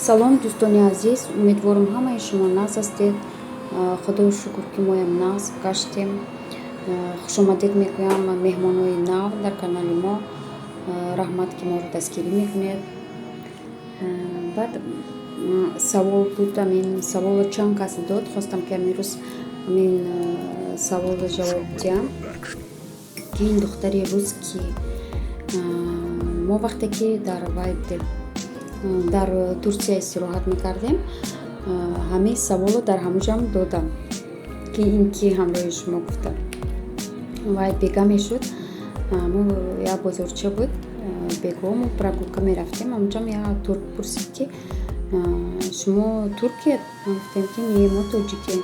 Салом, дӯстони азиз! Умедворам, ҳамаи шумо нағз ҳастед. Худоро шукр, ки моям нағз гаштем. Хушомадед мегӯям меҳмонҳои нав дар канали мо. Раҳмат, ки моро дастгирӣ мекунед. Баъд савол буд, амин саволро чанд кас дод, хостам, ки амирӯз амин саволро ҷавоб диҳам, ки ин духтари рус ки мо вақте ки дар вай будем, дар Турсия истироҳат мекардем, ҳамин саволро дар ҳамуҷам додам, ки ин ки ҳамроҳи шумо гуфта. Вай бега мешуд, мо як бозорча буд, бего мо прогулка мерафтем, ҳамуҷам як турк пурсид, ки шумо туркед? Мо гуфтем, ки не, мо тоҷикем.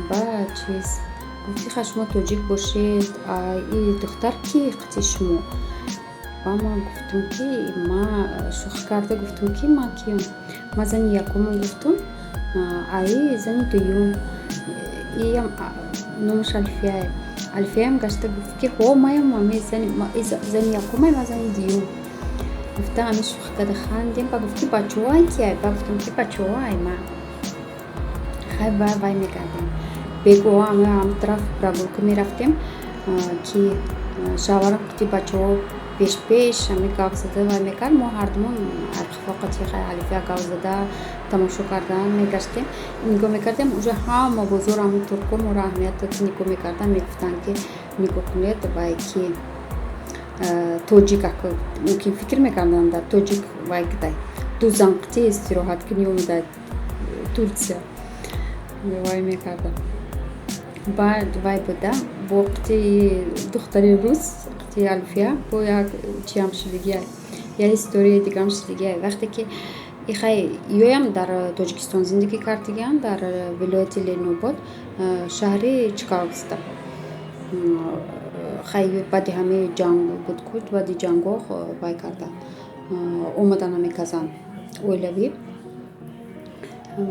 Ба чиз гуфт, ки ха, шумо тоҷик бошед, и духтар ки қати шумо? Ба ман гуфтам, ки ма шӯхӣ карда гуфтам, ки ма киём, ма зани якумам гуфтам, аи зани дуюм, иам номаш Алфияе. Алфияам гашта гуфт, ки ҳо, маям зани якумай, ма зани дуюм гуфта. Ами шӯхӣ карда хандем. Ба гуфт, ки бачаҳоай кияй? Ба гуфтам, ки бачаҳоай ма хай вай мекардем. Бегоҳ ҳам тараф прогулка мерафтем, ки шавҳарам қити бачаҳо пеш-пеш ҳами гап зада вай мекард, мо ҳардумон фақат хай Алифия гап зада, тамошо кардан мегаштем, нигоҳ мекардем. Уже ҳама бозор ҳами туркҳо моро аҳамият дод, нигоҳ мекардан, мегуфтанд, ки нигоҳ кунед, вай ки тоҷик, мумкин фикр мекарданд, дар тоҷик вай кидай ду занқити истироҳат кунӣ омада Турсия вай мекардам. Баъд вай буда бо қити духтари рус, қити Алфия, бо як чиам шудагиай, як историяи дигарам шудагиай. Вақте ки ихай ёям дар Тоҷикистон зиндагӣ кардагиам, дар вилояти Ленобод, шаҳри Чкаловска. Хай, баъди ҳамаи ҷанг буд ку, баъди ҷангҳо вай карданд, омадан ҳами Казан оилавӣ.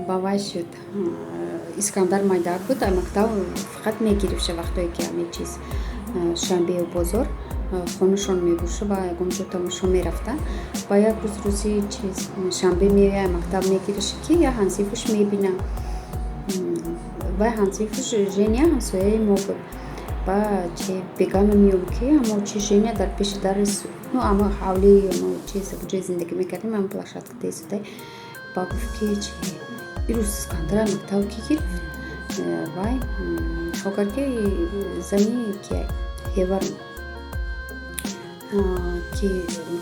Ба вай шуд, Искандар майдак буд, мактаб фақат мегирифтша. Вақтое ки ҳамин чиз шанбею бозор хонашон мебуршу ба ягон ҷо тамошо мерафтанд. Ба як рӯз, рӯзи чиз шанбе, меояй, мактаб мегириш, ки я ҳамсинфуш мебина. Вай ҳамсинфуш Женя ҳамсояи мо буд. Ба чи бегама меём, ки амо чи Женя дар пеши дари, ну, амо ҳавлии мо, чиз ҷое зиндагӣ мекардем, ам площадка деисодай. Ба гуфт, ки чи ирӯз Искандара мактаб ки гирифт? Вай хокар, ки зани ки ҳеварм ки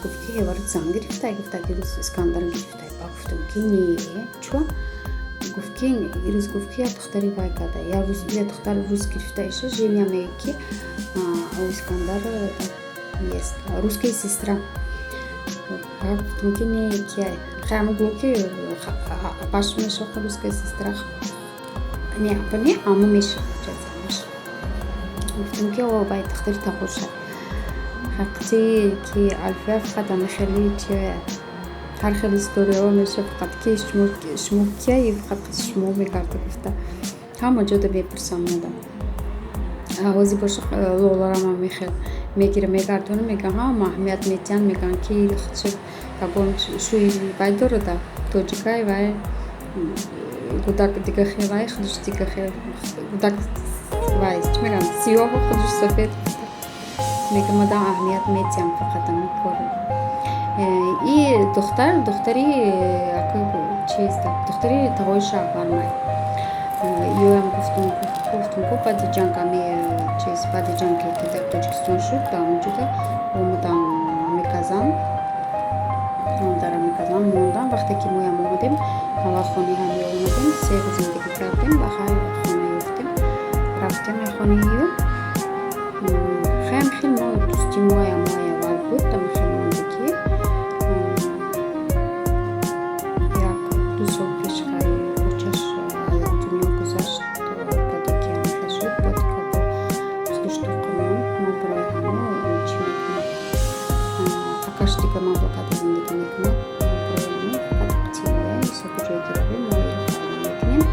гуфт, ки ҳеварат зан гирифтай? Гуфта, ирӯз Искандар гирифтай. Ба гуфтам, ки не, чо? Гуфт, ки ирӯз гуфт, ки як духтари вай карда, як рӯз як духтари рус гирифта иша. Женя мегӯяд, ки у Искандар есть русская сестра. Ба гуфтам, ки не, кияй? Хай, гӯ, ки апаш мешавад, русская сестра не, апа не, аму мешавад. Гуфтам, ки о, вай духтари тағоша ҳаққи ки Алфия. Фақат ами хеле чи ҳар хел историяҳо мешавад, фақат ки шумо кияи, фақат шумо мегарда гуфта, ҳама ҷода мепурсам модам. Ҳозир боша, лоларам ами хел мегира, мегардонам, мегӯям, ҳама аҳамият метиҳанд, мегӯянд, ки ягон шӯи вай дорада, тоҷикай, вай гудак дига хел, вай худаш дига хел гудак, вай чӣ мегӯянд, сиёҳу худаш сафед. Мегӯям, мадам аҳамият метиҳам фақат ами корро. И духтар, духтари чиз, духтари тағои шавҳармай. Ёям гуфтум ку, баъди ҷанг, ами чиз, баъди ҷанге ки дар Тоҷикистон шуд, дар онҷода омадам ами Казан, дар ами Казан мондам. Вақте ки моям омадем, аввал хонаи ҳами омадем, 3 рӯз зиндагӣ кардем, ба хай хона ёфтем, рафтем ай хонаи ё. Хаям хел мо дӯсти моям мои аввал буд, ами хел мондагӣ. 1-2 сол пеш хай очаш аз дунё гузашт. Баъде ки ҳамихел шуд, баъд бо худаш тоқамон мо барои ҳамо чӣ мекунем, акаш дига мамлаката зиндагӣ мекунад. Барои ҳамин фақат қитимоя ҳисоби ҷое ки равем, мо мекунем,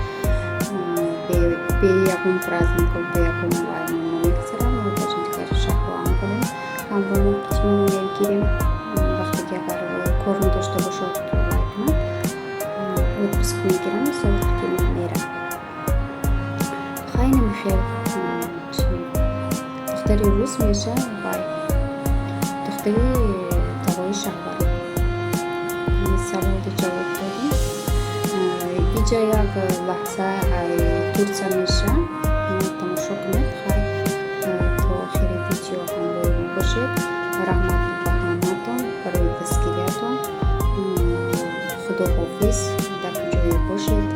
бе ягон праздников, бе ягон вай намегузарам. Мо даже дигар шаҳрҳо ҳам равем, ҳамроҳ қитимо мегирем. Вақте ки агар кор дошта бошад, вай кунад. Отпуск мегирам, мисол, ки мерам. Хай, намихел, духтари рус меша, вай духтари тағои шаҳварам. Саволро ҷавоб додем. Иҷа як лаҳза Турсия меша, тамошо кунед. Хай, то охири видео ҳамроҳи мо бошед. Раҳмат ба ҳаматон барои дастгириятон. Худоҳофиз, дар куҷое бошед.